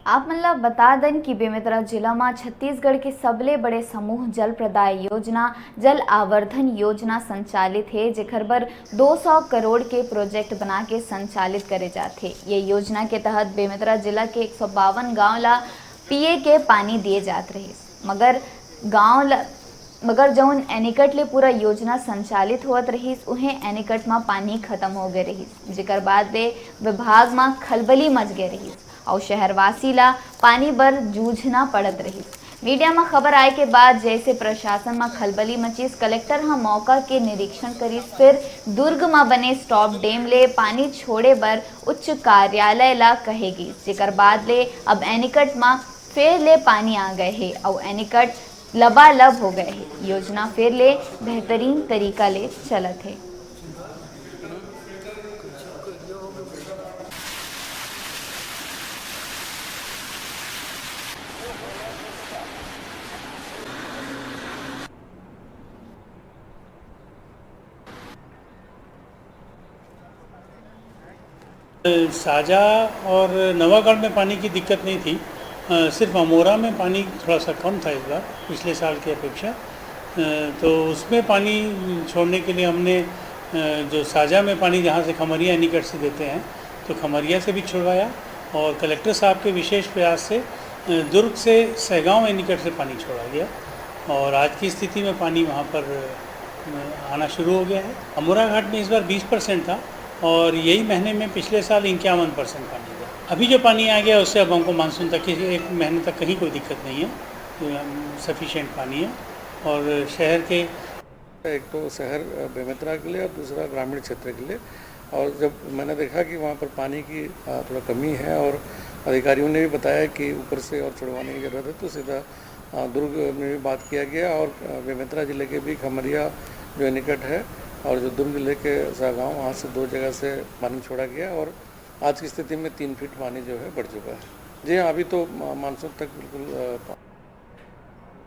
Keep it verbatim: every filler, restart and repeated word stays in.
आप मन ला बता दन कि बेमेतरा जिला म छत्तीसगढ़ के सबले बड़े समूह जल प्रदाय योजना, जल आवर्धन योजना संचालित हे, जेकर बर दो सौ करोड़ के प्रोजेक्ट बना के संचालित करे जात हे। ये योजना के तहत बेमेतरा जिला के एक सौ बावन गांव ला पीए के पानी दिए जात रहिस, मगर गांव ला मगर जउन एनीकट ले पूरा योजना संचालित होवत रहिस, उहें एनीकट म पानी खत्म हो गए रहिस, जेकर बाद ले विभाग म खलबली मच गए रहिस अउ शहरवासी ला पानी बर जूझना पड़त रहिस। मीडिया म खबर आए के बाद जैसे प्रशासन म खलबली मचिस, कलेक्टर ह मौका के निरीक्षण करिस, फिर दुर्ग म बने स्टॉप डैम ले पानी छोड़े बर उच्च कार्यालय ला कहे गिस, जेकर बाद ले अब एनीकट म फेर ले पानी आ गए हे अउ एनीकट लबालब हो गए हे। योजना फेर ले बेहतरीन तरीका ले चलत हे। साजा और नवागढ़ में पानी की दिक्कत नहीं थी। अ, सिर्फ अमोरा में पानी थोड़ा सा कम था इस बार, पिछले साल की अपेक्षा। अ, तो उसमें पानी छोड़ने के लिए हमने, अ, जो साजा में पानी जहाँ से खमरिया एनीकट से देते हैं, तो खमरिया से भी छुड़वाया और कलेक्टर साहब के विशेष प्रयास से, अ, दुर्ग से सहगांव एनीकट से पानी छोड़ा गया और आज की स्थिति में पानी वहाँ पर, अ, आना शुरू हो गया है। अमोरा घाट में इस बार बीस परसेंट था और यही महीने में पिछले साल इक्यावन परसेंट पानी था। अभी जो पानी आ गया, उससे अब हमको मानसून तक की एक महीने तक कहीं कोई दिक्कत नहीं है, सफिशिएंट पानी है। और शहर के एक तो शहर, अ, बेमेतरा के लिए और दूसरा ग्रामीण क्षेत्र के लिए। और जब मैंने देखा कि वहाँ पर पानी की, अ, थोड़ा कमी है और अधिकारियों ने भी बताया कि ऊपर से और छुड़वाने की ज़रूरत है, तो सीधा, अ, दुर्ग में भी बात किया गया और, अ, बेमेतरा ज़िले के भी खमरिया जो एनीकट है और जो दुर्ग ज़िले के सागांव, वहाँ से दो जगह से पानी छोड़ा गया और आज की स्थिति में तीन फीट पानी जो है बढ़ चुका है। जी हाँ, अभी तो मा-, मानसून तक बिल्कुल, अ, पा-